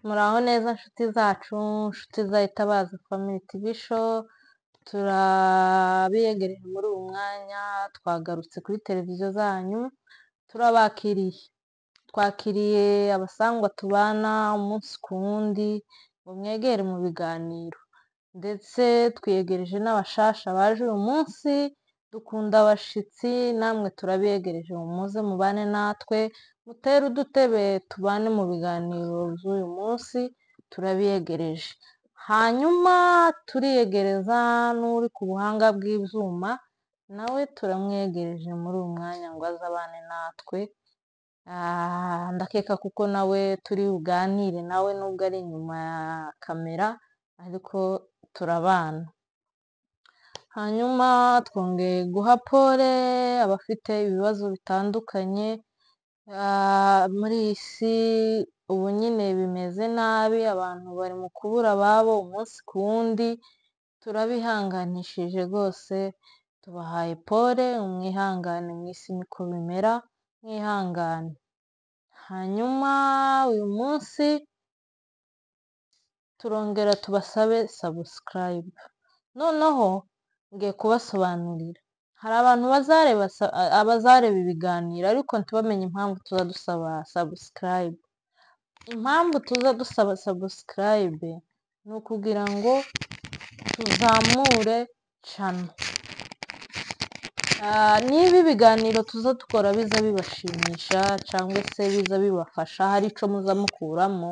Muraho neza nshuti zacu, nshuti za Itabaza Family TV Show, turabiyegereje muri uyu mwanya, twagarutse kuri televiziyo zanyu, turabakiriye. Twakiriye abasangwa tubana umunsi ku wundi ngo mwegere mu biganiro, ndetse twiyegereje n'abashasha baje uyu munsi, dukunda abashitsi namwe turabiyegereje ngo muze mubane natwe, mutere udutebe tubane mu biganiro by'uyu munsi, turabiyegereje. Hanyuma turiyegereza n'uri ku buhanga bw'ibyuma, nawe turamwegereje muri uyu mwanya ngo aze abane natwe. Ndakeka kuko nawe turi buganire nawe nubwo ari inyuma ya kamera, ariko turabana. Hanyuma twongeye guha pole abafite ibibazo bitandukanye, muri iyi si ubu nyine bimeze nabi, abantu bari mu kubura ababo umunsi ku wundi, turabihanganishije rwose, tubahaye pole, mwihangane mu isi niko bimera, mwihangane. Hanyuma uyu munsi turongera tubasabe subscribe. Noneho ngiye kubasobanurira. Hari abantu abazareba ibiganiro ariko ntibamenye impamvu tuza dusaba subscribe. Impamvu tuza dusaba subscribe ni ukugira ngo tuzamure channel. Niba ibiganiro tuza dukora biza bibashimisha cyangwa se biza bibafasha, hari ico muza mukuramo,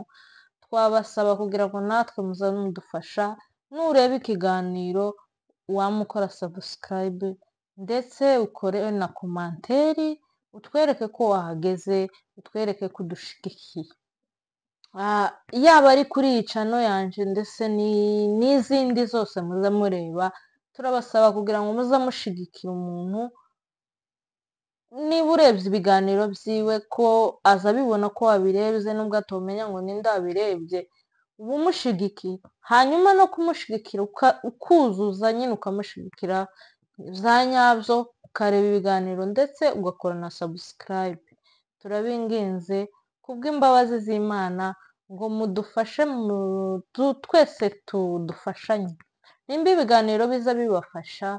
twabasaba kugira ngo natwe muza mudufasha, nureba ikiganiro wamukora subscribe ndetse ukore na commentaire, utwereke ko wahageze, utwereke ko udushigikiye. Yaba ari kuri iyi channel yanje ndetse n'izindi zose muza mureba, turabasaba kugira ngo muze mushigikira umuntu, niba urebye ibiganiro byiwe ko aza abibona ko wabirebye nubwo atomenya ngo ninde wabirebye, uba umushigikiye. Hanyuma no kumushigikira ukuzuza nyine ukamushigikira bya nyabyo, ukareba ibiganiro ndetse ugakora na subscribe. Turabinginze kubw'imbabazi z'Imana ngo mudufashe, twese tudufashanye. Nimba ibiganiro biza bibafasha,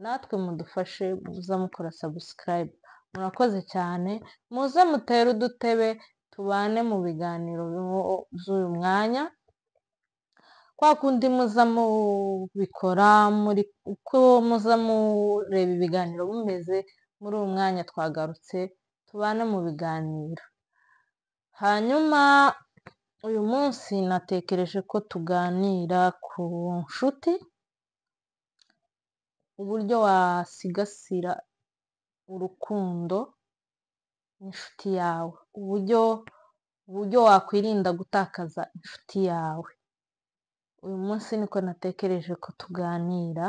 natwe mudufashe muza mukora subscribe. Murakoze cyane, muze mutere udutebe tubane mu biganiro by'uyu mwanya. Kwa kundi muza mubikora, muri uko muza mureba ibiganiro bimeze, muri uyu mwanya twagarutse tubane mu biganiro. Hanyuma uyu munsi natekereje ko tuganira ku nshuti, uburyo wasigasira urukundo n'inshuti yawe, uburyo wakwirinda gutakaza inshuti yawe. Uyu munsi niko natekereje ko tuganira,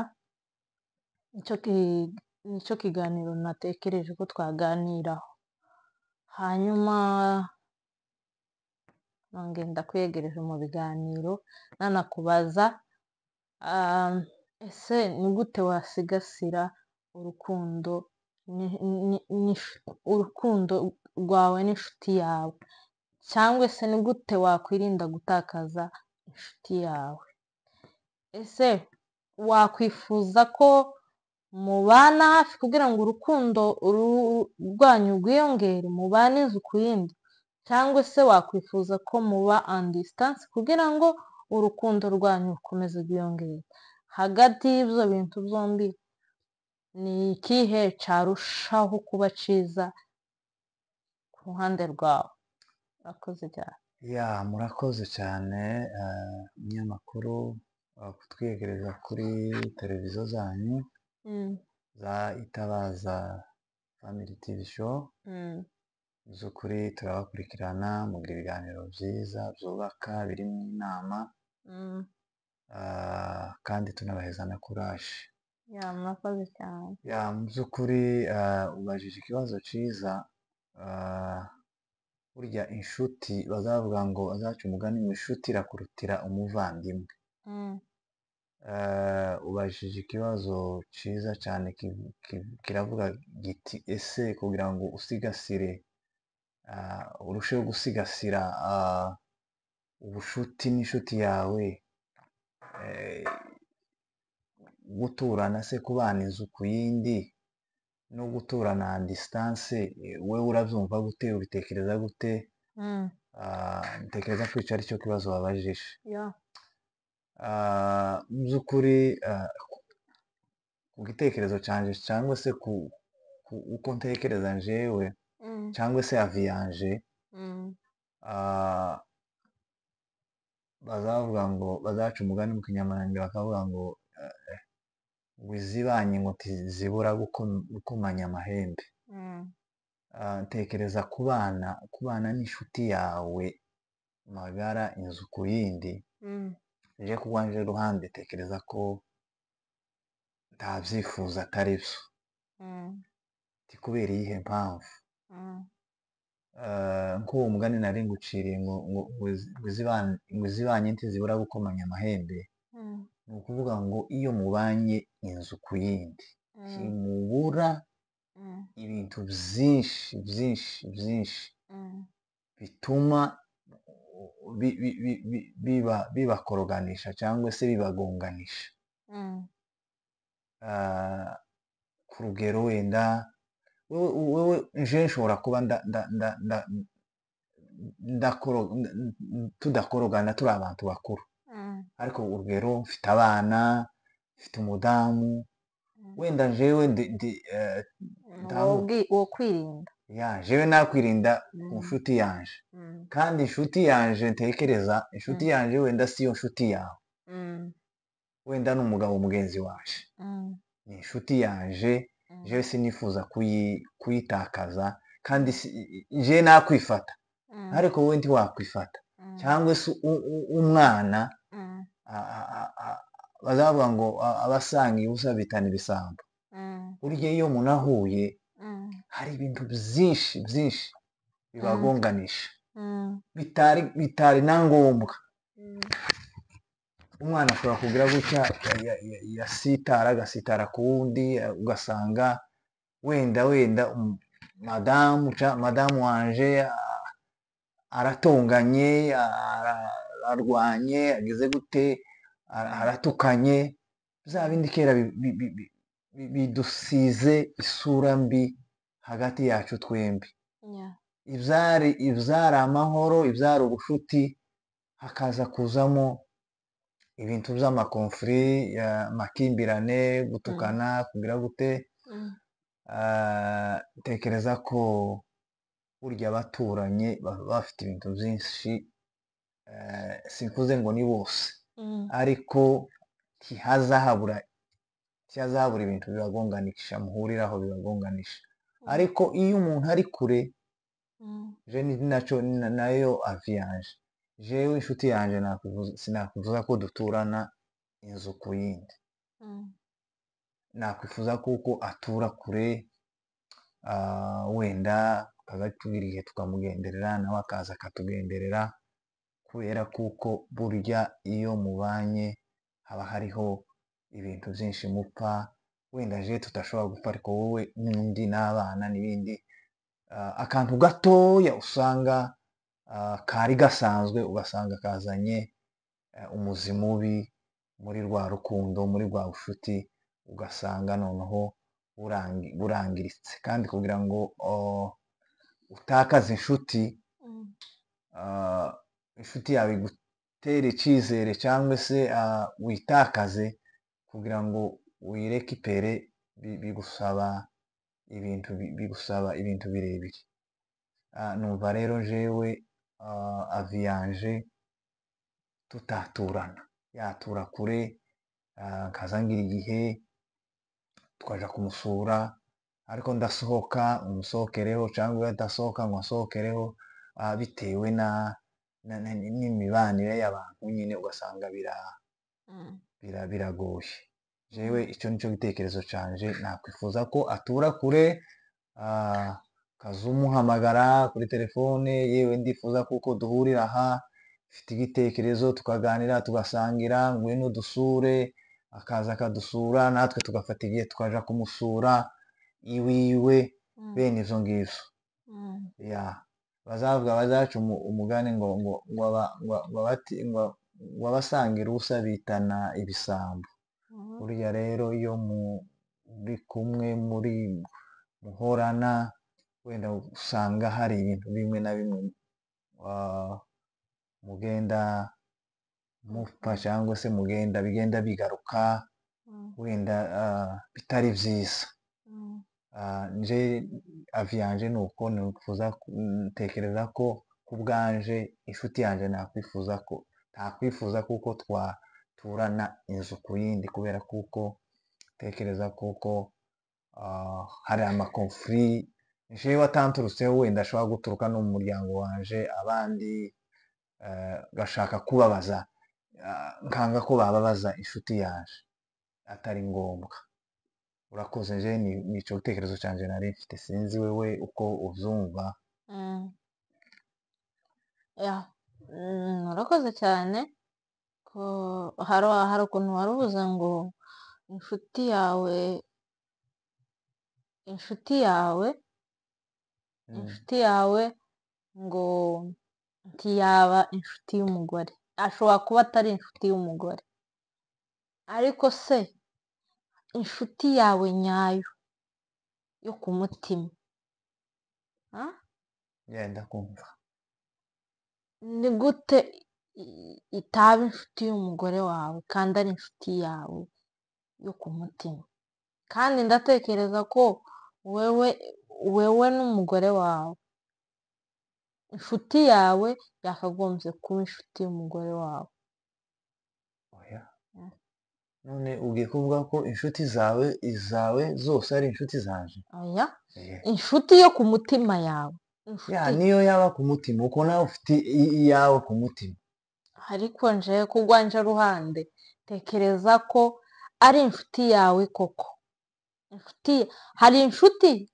nicyo kiganiro natekereje ko twaganiraho. Hanyuma nongeye ndakwiyegereje mu biganiro, nanakubaza, ese ni gute wasigasira urukundo urukundo rwawe n'inshuti yawe, cyangwa se ni gute wakwirinda gutakaza inshuti yawe? Ese wakwifuza ko mubana hafi kugira ngo urukundo rwanyu rwiyongere, mubane inzu ku yindi, cyangwa se wakwifuza ko muba en distance kugira ngo urukundo rwanyu rukomeze rwiyongere? Hagati y'ibyo bintu byombi ni ikihe cyarushaho kuba cyiza ku ruhande rwawe? Murakoze cyane. Ya, murakoze cyane umunyamakuru, kutwiyegereza kuri televiziyo zanyu za Itabaza Family TV Show. Mu by'ukuri turabakurikirana, mugira ibiganiro byiza byubaka birimo inama, kandi tunabaheza na courage. Ya, murakoze cyane. Ya, mu by'ukuri ubajije ikibazo cyiza. Burya inshuti bazavuga ngo bazaca umugani ngo inshuti irakurutira umuvandimwe. Ubajije ikibazo cyiza cyane, kiravuga giti: ese kugira ngo usigasire, urusheho gusigasira Ubushuti n'inshuti yawe, eh, guturana se, kubana inzu ku yindi no guturana à distance, wewe urabyumva gute? Ubitekereza gute? Ntekereza ko icyo ari cyo kibazo wabajije. Mu by'ukuri, ku gitekerezo cyanjye cyangwa se ku uko ntekereza njyewe cyangwa se avis yanje, bazavuga ngo, bazaca umugani mu Kinyamulenge bakavuga ngo ngo izibanye ngo ntizibura gukomanya amahembe. Ntekereza kubana n'inshuti yawe magara inzu ku yindi, nje ku rwanje ruhande tekereza ko ntabyifuza, atari byo. Ti kubera iyihe mpamvu? Nk'uwo mugani nari nguciriye ngo izibanye ntizibura gukomanya amahembe, ni ukuvuga ngo iyo mubanye inzu ku yindi, ntimubura ibintu byinshi byinshi byinshi bituma bibakoroganisha cyangwa se bibagonganisha. Ku rugero, wenda wewe nje nshobora kuba tudakorogana turi abantu bakuru, ariko urugero mfite abana, mfite umudamu, wenda njewe ndi Wo kwirinda. Ya, jewe nakwirinda ku nshuti yanje, kandi inshuti yanje, ntekereza inshuti yanje wenda siyo nshuti yawe, wenda ni umugabo mugenzi wanje, ni inshuti yanje. Jewe sinifuza kuyitakaza, kandi je nakwifata, ariko wowe ntiwakwifata, cyangwa se umwana. Bazavuga ngo abasangiye ubusa bitana ibisambo. Burya iyo umuntu ahuye, hari ibintu byinshi byinshi bibagonganisha bitari na ngombwa. Umwana ashobora kugira gutya yasitara, agasitara ku wundi, ugasanga wenda madamu wanje aratonganye, ararwanye, ageze gute, aratukanye, bya bindi kera bidusize isura mbi hagati yacu twembi. Ibyari amahoro, ibyari ubushuti, hakaza kuzamo ibintu by'ama conflits, amakimbirane, gutukana, kugira gute. Ntekereza ko burya abaturanye baba bafite ibintu byinshi, simvuze ngo ni bose, ariko ntihazahabura ibintu bibagonganisha, muhuriraho bibagonganisha. Ariko iyo umuntu ari kure, je ni naco nayo avis yanje, jewe inshuti yanje sinakwifuza ko duturana inzu ku yindi. Nakwifuza kuko atura kure, wenda tukaza tugira igihe tukamugenderera, nawe akaza akatugenderera, kubera kuko burya iyo mubanye haba hariho ibintu byinshi mupfa, wenda je tutashobora gupfa, ariko wowe n'undi n'abana n'ibindi. Akantu gatoya usanga kari gasanzwe, ugasanga kazanye umuzi mubi muri rwa rukundo, muri rwa bushuti, ugasanga noneho burangiritse. Kandi kugira ngo utakaze inshuti, inshuti yawe igutere icyizere cyangwa se witakaze, kugira ngo uyirekipere bigusaba ibintu bigusaba ibintu birebire. Numva rero jewe avis yanje, tutaturana, yatura kure, nkaza ngira igihe tukaja kumusura, ariko ndasohoka umusohokereho, cyangwa iyo adasohoka ngo asohokereho, bitewe n'imibanire y'abantu nyine, ugasanga biragoye. Jewe icyo nicyo gitekerezo canje, nakwifuza ko atura kure, ukaza umuhamagara kuri telefone: "Yewe, ndifuza kuko duhurira aha, mfite igitekerezo," tukaganira, tugasangira, "Ngwino dusure," akaza akadusura, natwe tugafata igihe tukaja kumusura iwiwe, bene ivyo ngivyo. Ya, Bazavuga, bazaca umugani ngo ngo ngo aba- ngo ngo abati- ngo ngo abasangira ubusa bitana ibisambo. Burya rero iyo muri kumwe, muri muhorana, wenda usanga hari ibintu bimwe na bimwe mugenda mupfa cyangwa se mugenda bigenda bigaruka wenda bitari byiza. Nje avis yanje ni uko nifuza, ntekereza ko ku bwanje inshuti yanje nakwifuza ko ntakwifuza kuko twaturana inzu ku yindi, kubera kuko ntekereza kuko hari amaconflits jewe atanturutseho, wenda ashobora guturuka no mu muryango wanje, abandi gashaka kubabaza, nkanga ko bababaza inshuti yanje atari ngombwa. Urakoze. Nje ni ico gitekerezo canje nari mfite, sinzi wewe uko uvyumva. Ya, urakoze cyane. Ko hari ukuntu wari uvuze ngo inshuti yawe inshuti yawe ngo ntiyaba inshuti y'umugore, ashobora kuba atari inshuti y'umugore, ariko se inshuti yawe nyayo yo ku mutima, ah? Ngenda kumva. Ni gute itaba inshuti y'umugore wawe kandi ari inshuti yawe yo ku mutima? Kandi ndatekereza ko wewe n'umugore wawe, inshuti yawe yakagombye kuba inshuti y'umugore wawe. Oya. None ugiye kuvuga ko inshuti zawe, izawe zose ari inshuti zanje? Oya. Inshuti yo ku mutima yawe, inshuti. Ya, niyo yaba ku mutima, uko nawe ufite iyawe ku mutima. Ariko nje ku rwanje ruhande tekereza ko ari inshuti yawe koko. Inshuti, hari inshuti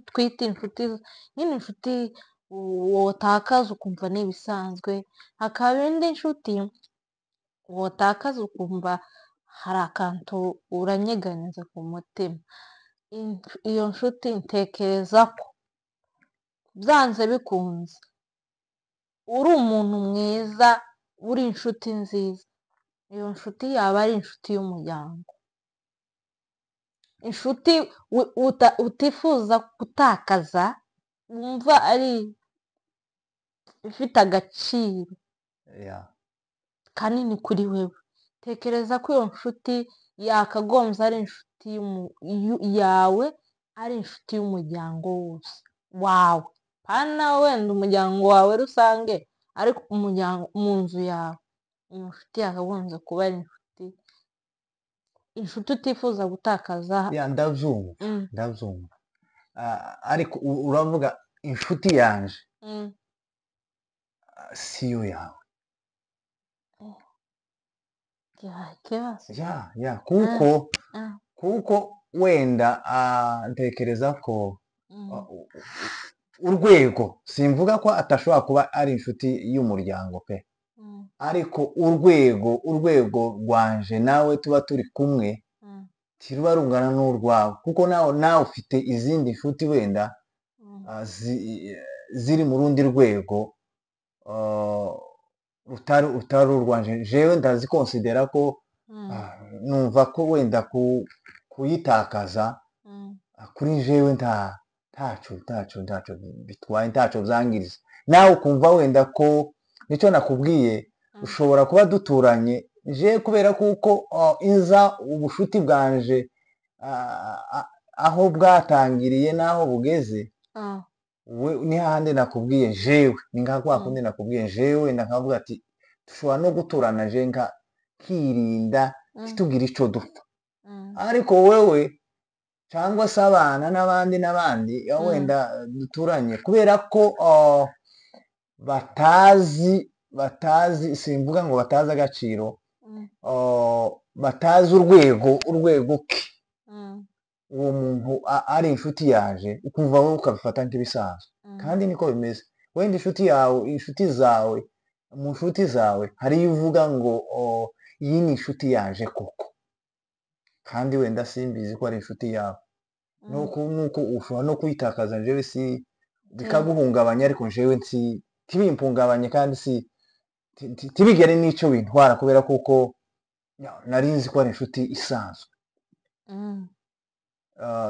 twita inshuti nyine, inshuti wotakaza ukumva ni ibisanzwe, hakaba indi nshuti wotakaza ukumva hari akantu uranyeganyeza ku mutima. Iyo nshuti ntekereza ko byanze bikunze uri umuntu mwiza, uri inshuti nziza, iyo nshuti yaba ari inshuti y'umuryango, inshuti utifuza gutakaza, wumva ari ifite agaciro kanini kuri wewe. Tekereza ko iyo nshuti yakagombye ari inshuti yawe, ari inshuti y'umuryango wose wawe, pana wenda umuryango wawe rusange, ariko umuryango mu nzu yawe, iyo nshuti yakagombye kuba ari inshuti utifuza gutakaza. Ya, ndabyumva. Ndabyumva. Ariko uravuga inshuti yanje siyo yawe. Ikibazo. Ya, kuko kuko wenda ntekereza ko urwego, simvuga ko atashobora kuba ari inshuti y'umuryango pe, ariko urwego rwanje nawe tuba turi kumwe tiruba rungana n'urwawe, kuko nawe ufite izindi nshuti wenda ziri mu rundi rwego rutari urwanje. Jewe ndazikonsidera ko numva ko wenda kuyitakaza kuri jewe ntaco bitwaye, ntaco byangiriza. Nawe ukumva wenda ko nicyo nakubwiye, ushobora kuba duturanye, je kubera kuko inza ubushuti bwanje aho bwatangiriye n'aho bugeze, we ni hahandi nakubwiye, jewe ni nka kwa kundi nakubwiye, jewe wenda nkavuga ati dushobora no guturana, je nka kirinda ntitugire ico dupfa, ariko wewe cyangwa se abana n'abandi n'abandi wenda duturanye, kubera ko batazi, simvuga ngo batazi agaciro, batazi urwego ke uwo muntu ari inshuti yaje, ukumva wowe ukabifata nk'ibisanzwe. Kandi niko bimeze, wenda inshuti yawe, inshuti zawe, mu nshuti zawe hari iyo uvuga ngo oh, iyi ni inshuti yaje koko, kandi wenda simbizi ko ari inshuti yawe. Nuko ushobora no kuyitakaza, njyewe si Bikaguhungabanya, ariko jewe ntibimpungabanye, kandi si tibigere n'icyo bintwara, kubera kuko nari nzi ko ari inshuti isanzwe.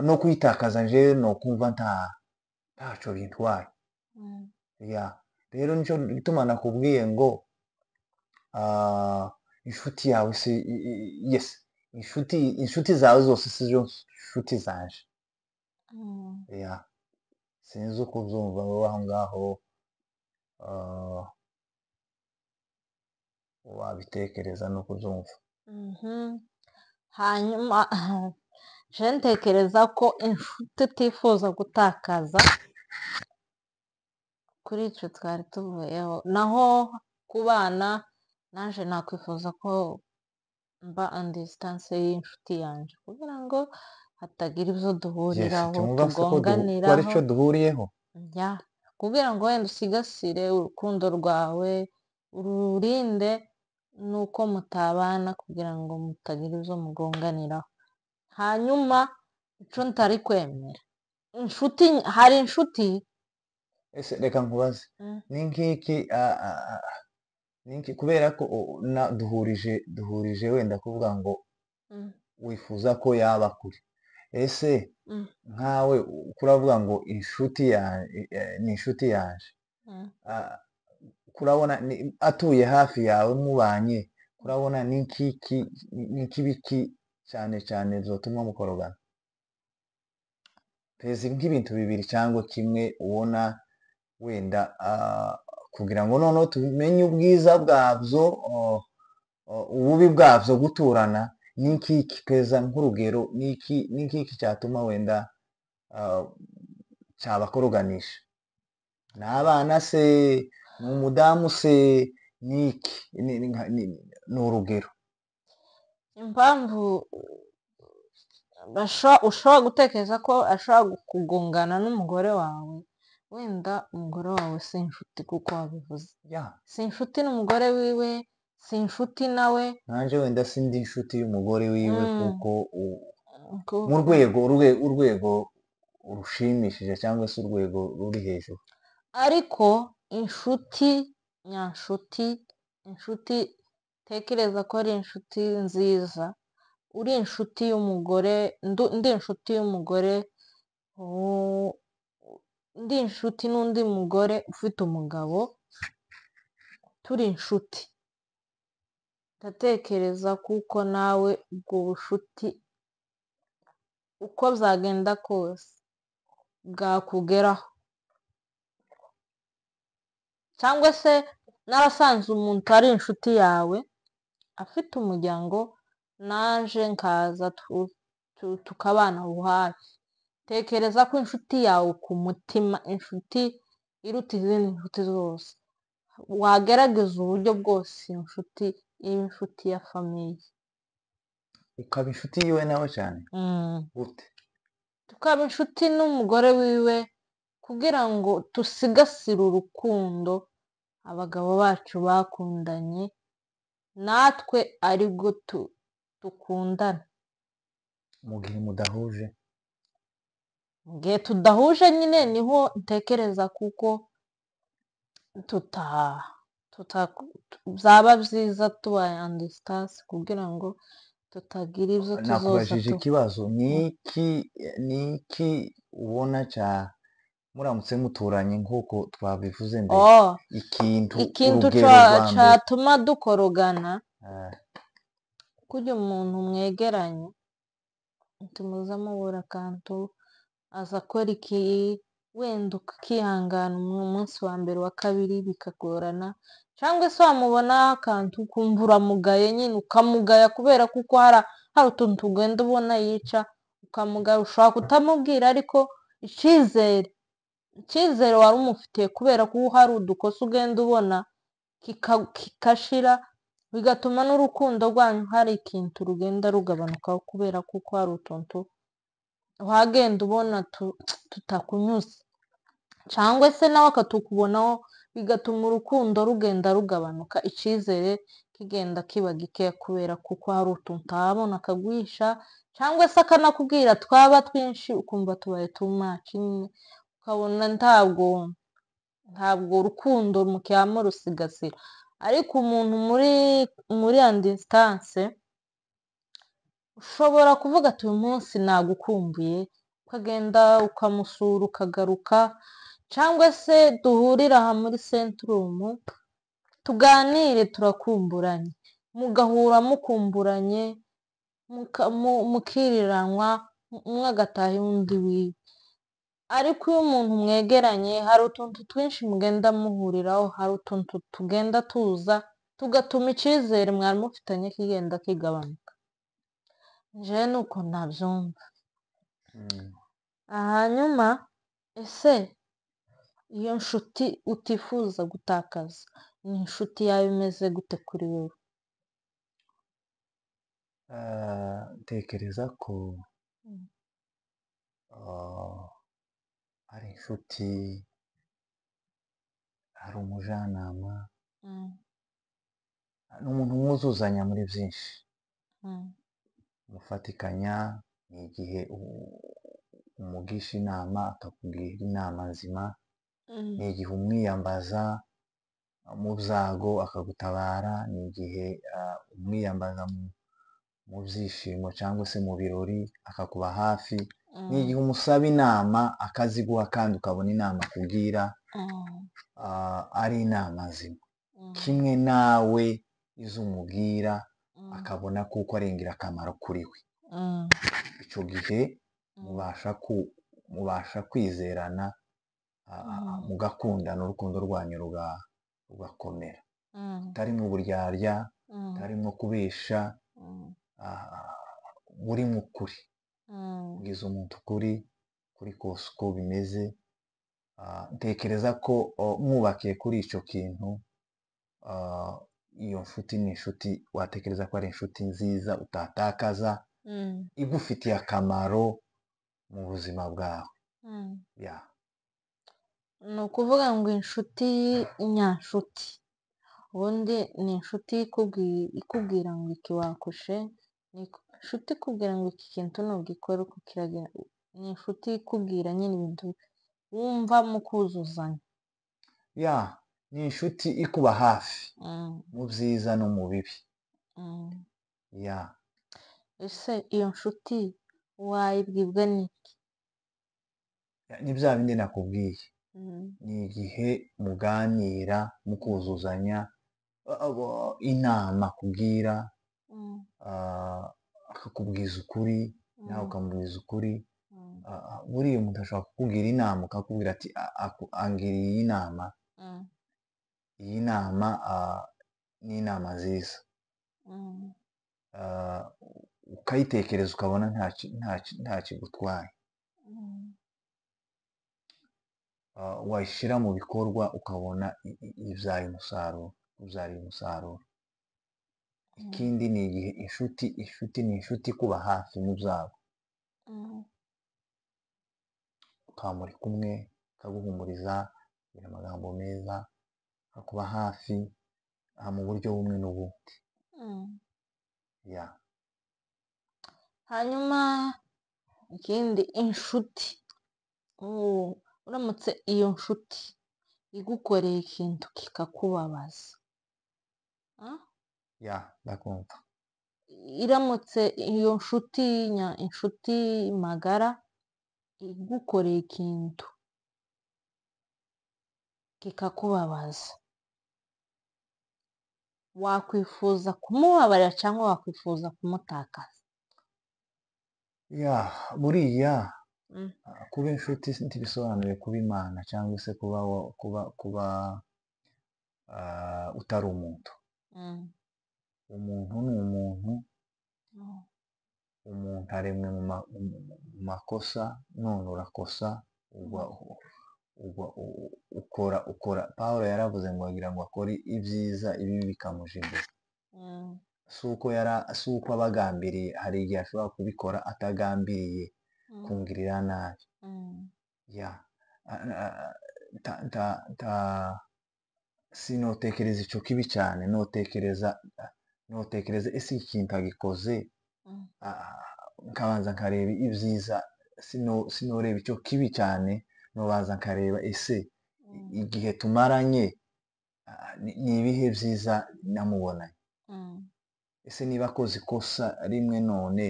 No kuyitakaza njewe no kumva ntaco bintwaye. Ya, rero nico gituma nakubwiye ngo inshuti yawe si yes, inshuti zawe zose si zo nshuti zanje. Ya, sinzi uko ubyumva wowe aho ngaho, wabitekereza no kubyumva. Hanyuma je ntekereza ko inshuti utifuza gutakaza, kuri icyo twari tuvuyeho. Naho ku bana, naje nakwifuza ko mba en distance y'inshuti yanjye, kugira ngo hatagira ibyo Yes, duhuriraho, tumva se ko ko ari tugonganiraho. cyo duhuriyeho. Ya, kugira ngo wenda usigasire urukundo rwawe, ururinde nuko mutabana, kugira ngo mutagira ibyo mugonganiraho. Hanyuma icyo ntari kwemera, inshuti, hari inshuti. Ese reka nkubaze, ni nk'iki ni iki, kubera ko na duhurije wenda kuvuga ngo wifuza ko yaba kure, ese nkawe kuravuga ngo inshuti ni inshuti yanje, kurabona atuye hafi yawe mubanye, kurabona ni nk'iki, ni nk'ibiki cyane cyane byotuma mukorogana? Pezi nk'ibintu bibiri cyangwa kimwe ubona wenda, kugira ngo noneho tumenye ubwiza bwabyo, ububi bwabyo guturana, ni nk'iki? Peza nk'urugero, ni nk'iki cyatuma wenda cyabakoroganisha? Ni abana se? Ni umudamu se? Ni iki? Ni urugero. Impamvu ushobora gutekereza ko ashobora kugongana n'umugore wawe, wenda umugore wawe si inshuti, kuko wabivuze, si inshuti n'umugore wiwe, si inshuti nawe. Nanjye wenda sindi inshuti y'umugore wiwe, kuko mu rwego urwego rushimishije cyangwa se urwego ruri hejuru. Ariko inshuti nyanshuti, inshuti tekereza ko ari inshuti nziza, uri inshuti y'umugore, ndi inshuti y'umugore, ndi inshuti n'undi mugore ufite umugabo, turi inshuti, ndatekereza kuko nawe ubwo bushuti uko byagenda kose bwakugeraho. Cyangwa se narasanze umuntu ari inshuti yawe afite umuryango, naje nkaza tukabana aho hafi, tekereza ko inshuti yawe ku mutima, inshuti iruta izindi nshuti zose, wagerageza uburyo bwose iyo nshuti iba inshuti ya famille. Ukaba inshuti yiwe nawe cyane? Gute? Tukaba inshuti n'umugore wiwe, kugira ngo dusigasire urukundo abagabo bacu bakundanye, natwe aribwo dukundana. Mu gihe mudahuje? Mu gihe tudahuje nyine niho ntekereza kuko byaba byiza tubaye en distance, kugira ngo tutagira ibyo tuzoza. Nakubajije ikibazo, ni iki ubona cya muramutse muturanye nk'uko twabivuze mbere, ikintu, ikintu urugero rwa mbere cyatuma dukorogana, kurya umuntu mwegeranye tumuza mubura akantu, aza akora iki, wenda ukihangana umunsi wa mbere, wa kabiri bikagorana, cyangwa se wamubonaho akantu ukumva uramugaye nyine, ukamugaya kubera kuko hari utuntu tugenda ubona yica, ukamugaya. Ushobora kutamubwira, ariko icyizere wari umufitiye kubera ko hari udukosa ugenda ubona kikashira, bigatuma n'urukundo rwanyu hari ikintu rugenda rugabanukaho, kubera kuko hari utuntu wagenda ubona tutakunyuze, cyangwa se nawe akatukubonaho, bigatuma urukundo rugenda rugabanuka, icyizere kigenda kiba gikeya, kubera kuko hari utuntu utabona akaguhisha, cyangwa se akanakubwira twaba twinshi ukumva tubaye too much nyine, Ukabona ntabwo urukundo mukiyamo rusigasira. Ariko umuntu muri andisitanse ushobora kuvuga ati uyu munsi nagukumbuye, ukagenda ukamusura ukagaruka, cyangwa se duhurire aha muri senturumu tuganire turakumburanye, mugahura mukumburanye, mukiriranwa, umwe agataha undi wiwe. Ariko iyo umuntu mwegeranye hari utuntu twinshi mugenda muhuriraho, hari utuntu tugenda tuza tugatuma icyizere mwari mufitanye kigenda kigabanuka. Njyewe ni uko nabyumva. Hanyuma ese iyo nshuti utifuza gutakaza ni inshuti yawe imeze gute kuri wowe? Ntekereza ko ari inshuti, ari umujyanama, ni umuntu mwuzuzanya muri byinshi, mufatikanya. Ni igihe umugisha inama akakugira inama nzima, ni igihe umwiyambaza mu byago akagutabara, ni igihe umwiyambaza mu byishimo cyangwa se mu birori akakuba hafi, ni igihe umusaba inama akaziguha kandi ukabona inama akubwira ari inama nzima, kimwe nawe izo umubwira akabona kuko ari ingirakamaro kuri we. Icyo gihe mubasha kwizerana, mugakundana, urukundo rwanyu rugakomera, utarimo uburyarya, utarimo kubesha, burimo ukuri, ubwiza umuntu ukuri kuri kose uko bimeze. Ntekereza ko mwubakiye kuri icyo kintu, iyo nshuti ni inshuti watekereza ko ari inshuti nziza utatakaza, igufitiye akamaro mu buzima bwawe. Ni ukuvuga ngo inshuti nyanshuti ubundi ni inshuti ikubwira ngo iki wakushe, ni inshuti ikubwira ngo iki kintu ntugikore uko kiragenda, ni inshuti ikubwira nyine ibintu wumva mukuzuzanya. Ni inshuti ikuba hafi mu byiza no mu bibi. Ese iyo nshuti wayibwibwa n'iki? Ni bya bindi nakubwiye, ni igihe muganira mukuzuzanya, inama akubwira, akakubwiza ukuri nawe ukamubwiza ukuri. Buriya umuntu ashobora kukubwira inama akakubwira ati angiriye iyi nama, iyi nama ni inama nziza, ukayitekereza ukabona nta kigutwaye, wayishyira mu bikorwa ukabona ibyaye umusaruro, ubyariye umusaruro. Ikindi ni igihe inshuti ni inshuti ikuba hafi mu byago, ukaba muri kumwe akaguhumuriza, akagira amagambo meza, akakuba hafi mu buryo bumwe n'ubundi. Hanyuma ikindi, inshuti uramutse iyo nshuti igukoreye ikintu kikakubabaza, Ndakumva. Iramutse iyo nshuti inshuti magara igukoreye ikintu kikakubabaza, wakwifuza kumubabarira cyangwa wakwifuza kumutakaza? Buriya kuba inshuti ntibisobanuye kuba Imana cyangwa se kuba utari umuntu. Umuntu ni umuntu, umuntu aremwe mu makosa, none urakosa, ukora. Pawulo yaravuze ngo agira ngo akore ibyiza ibibi bikamuja imbere. Si uko aba agambiriye, hari igihe ashobora kubikora atagambiriye kungirira nabi. Sinotekereza icyo kibi cyane, notekereza ese iki kintu agikoze, nkabanza nkareba ibyiza, sinoreba icyo kibi cyane, Nobanza nkareba ese igihe tumaranye ni ibihe byiza namubonanye. Ese niba akoze ikosa rimwe none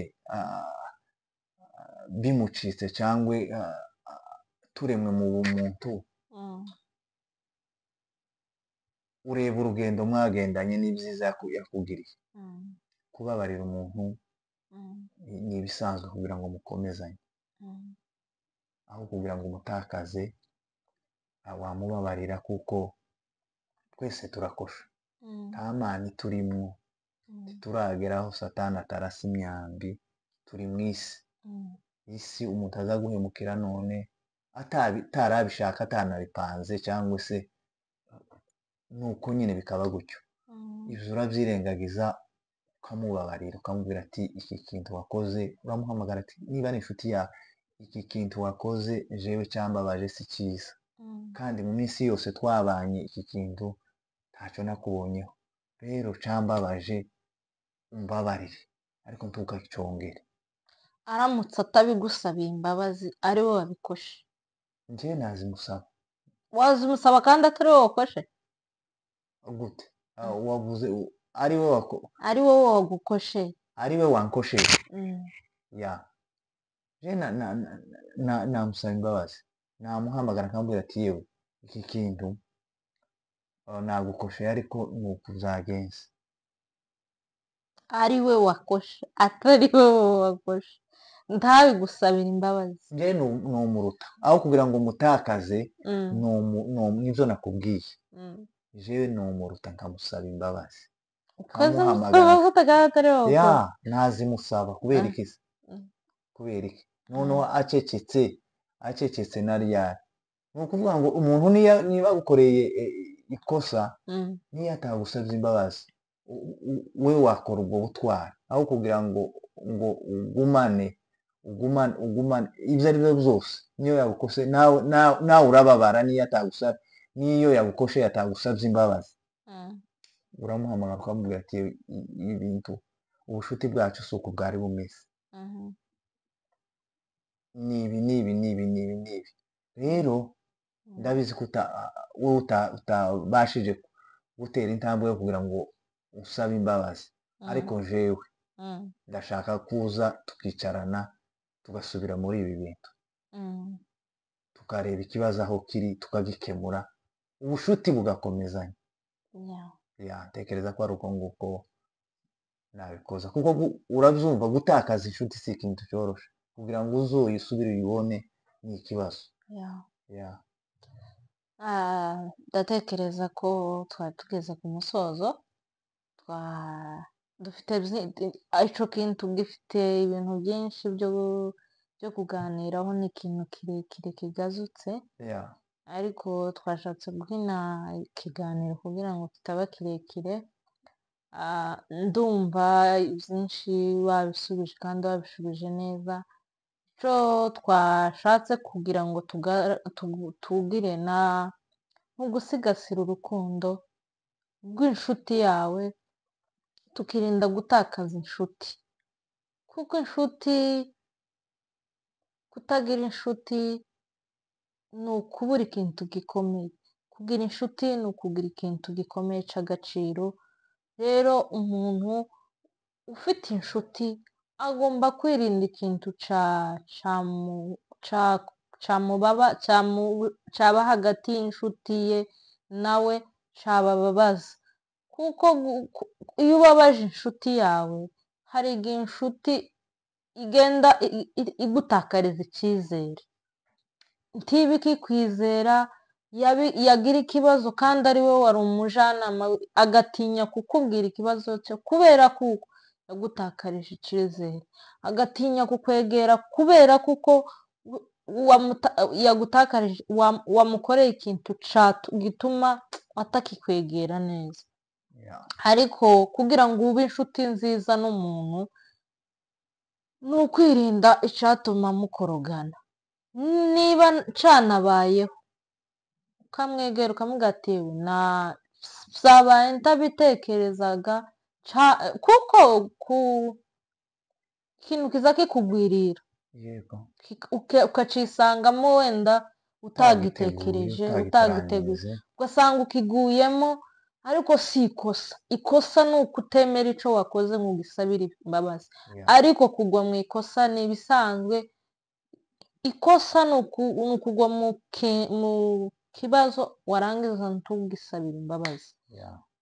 bimucitse cyangwa turemwe mu bumuntu, ureba urugendo mwagendanye n'ibyiza yakugiriye. Kubabarira umuntu ni ibisanzwe kugira ngo mukomezanye, aho kugira ngo umutakaze wamubabarira, kuko twese turakosha, nta Mana iturimwo, ntituragera aho Satani atarasa imyambi, turi mu isi. Isi umuntu aza guhemukira none atarabishaka, atanabipanze, cyangwa se nuko nyine bikaba gutyo. Ibyo urabyirengagiza ukamubabarira, ukamubwira ati iki kintu wakoze, uramuhamagara ati niba ari inshuti yawe, iki kintu wakoze jewe cyambabaje si cyiza, kandi mu minsi yose twabanye iki kintu ntacyo nakubonyeho, rero cyambabaje, umbabarire, ariko ntukacyongere. Aramutse atabigusabiye imbabazi ari we wabikoshe, Njyewe nazimusaba. Wazimusaba kandi atari wowe wakoshe? Gute? Wavuze ari we ari wowe wagukoshe? Ari we wankosheje. Ya, je namusaba imbabazi, namuhamagara nkamubwira ati yewe iki kintu nagukosheye, ariko ni uku byagenze. Ari we wakoshe, atari wowe wakoshe, ntabigusabira imbabazi? Njyewe numuruta, aho kugira ngo mutakaze, nibyo nakubwiye, jewe numuruta nkamusaba imbabazi. Ukazimusaba gute kandi atari wowe Ya, wakoshe? nazimusaba kubera iki se? Kubera iki? Noneho acecetse na ryari, ni ukuvuga ngo umuntu niba agukoreye ikosa, niyo atagusabye imbabazi, we wakora ubwo butwari, aho kugira ngo ugumane ugumane ugumane ibyo ari byo byose, niyo yagukose nawe urababara, niyo atagusabye, niyo yagukoshe yatagusabye imbabazi, uramuhamagara ukamubwira ati ibi bintu, ubucuti bwacu si uku bwari bumeze, ni ibi n'ibi n'ibi n'ibi n'ibi. Rero ndabizi ko wowe utabashije gutera intambwe yo kugira ngo usabe imbabazi, ariko jewe ndashaka kuza tukicarana, tugasubira muri ibi bintu, tukareba ikibazo aho kiri, tukagikemura, ubushuti bugakomezanya. Ya, ntekereza ko ari uko nguko nabikoza, kuko urabyumva, gutakaza inshuti si ikintu cyoroshe, kugira ngo uzoyisubire uyibone ni ikibazo. Ya. Ndatekereza ko twari tugeze ku musozo. Dufite ico kintu gifite ibintu byinshi byo kuganiraho, ni ikintu kirekire kigazutse, ariko twashatse guhina ikiganiro kugira ngo kitaba kirekire. Ndumva byinshi wabisubije kandi wabishubije neza. Ico twashatse kugira ngo tugire na mu gusigasira urukundo rw'inshuti yawe, tukirinda gutakaza inshuti, kuko inshuti, kutagira inshuti ni ukubura ikintu gikomeye, kugira inshuti ni ukugira ikintu gikomeye cy'agaciro. Rero umuntu ufite inshuti agomba kwirinda ikintu cyaba hagati y'inshuti ye nawe cyabababaza, kuko iyo ubabaje inshuti yawe, hari igihe inshuti igenda igutakariza icyizere, ntibe ikikwizera, yagira ikibazo kandi ari we wari umujyanama, agatinya kukubwira ikibazo cye kubera kuko yagutakarije icyizere, agatinya kukwegera kubera kuko yagutakarije, wamukoreye ikintu gituma atakikwegera neza. Ariko kugira ngo ube inshuti nziza n'umuntu, ni ukwirinda icyatuma mukorogana. Niba canabayeho, ukamwegera ukamubwira ati byabaye ntabitekerezaga, kuko ku ikintu kiza kikugwirira, ukacisangamo wenda utagitekereje, utagiteguye, ugasanga ukiguyemo. Ariko si ikosa, ikosa ni ukutemera ico wakoze ngo ugisabire imbabazi. Ariko kugwa mu ikosa ni ibisanzwe. Ikosa ni ukugwa mu kibazo warangiza ntugisabire imbabazi.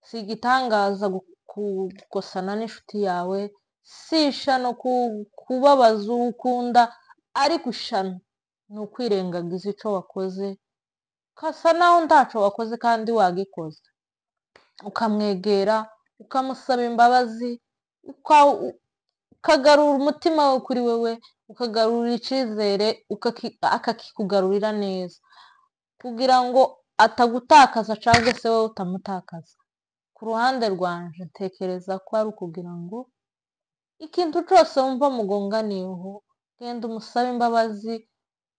Si igitangaza gukosana n'inshuti yawe, si ishano kubabaza uwo ukunda, ariko ishano ni ukwirengagiza ico wakoze, ukasa naho ntaco wakoze kandi wagikoze. Ukamwegera, ukamusaba imbabazi, ukagarura umutima we kuri wewe, ukagarura icizere, akakikugarurira neza, kugira ngo atagutakaza cyangwa se wowe utamutakaza. Ku ruhande rwanje ntekereza ko ari ukugira ngo ikintu cyose wumva mugonganiyeho, genda umusabe imbabazi,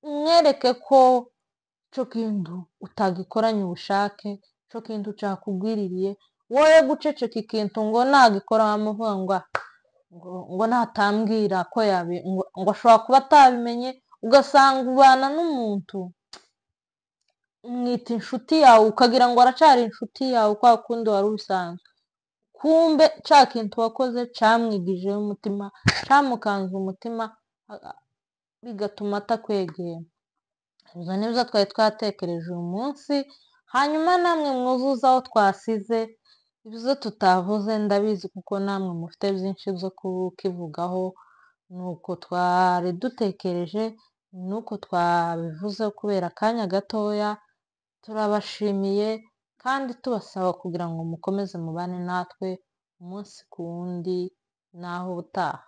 umwereke ko ico kintu utagikoranye ubushake, ico kintu cakugwiririye. Wowe guceceka ikintu ngo nagikora wamuvuga ngo ngo natambwira ko yabi, ngo ashobora kuba atabimenye, ugasanga ubana n'umuntu umwita inshuti yawe, ukagira ngo aracari inshuti yawe kwa kundi wari ubisanzwe, kumbe ca kintu wakoze camwigijeyo umutima, camukanze umutima, bigatuma atakwegera. Ibyo nibyo twari twatekereje uyu munsi. Hanyuma namwe mwuzuze aho twasize, ibyo tutavuze ndabizi kuko namwe mufite byinshi byo kukivugaho. Nuko twari dutekereje, nuko twabivuze kubera akanya gatoya. Turabashimiye kandi tubasaba kugira ngo mukomeze mubane natwe umunsi ku wundi, naho ubutaha.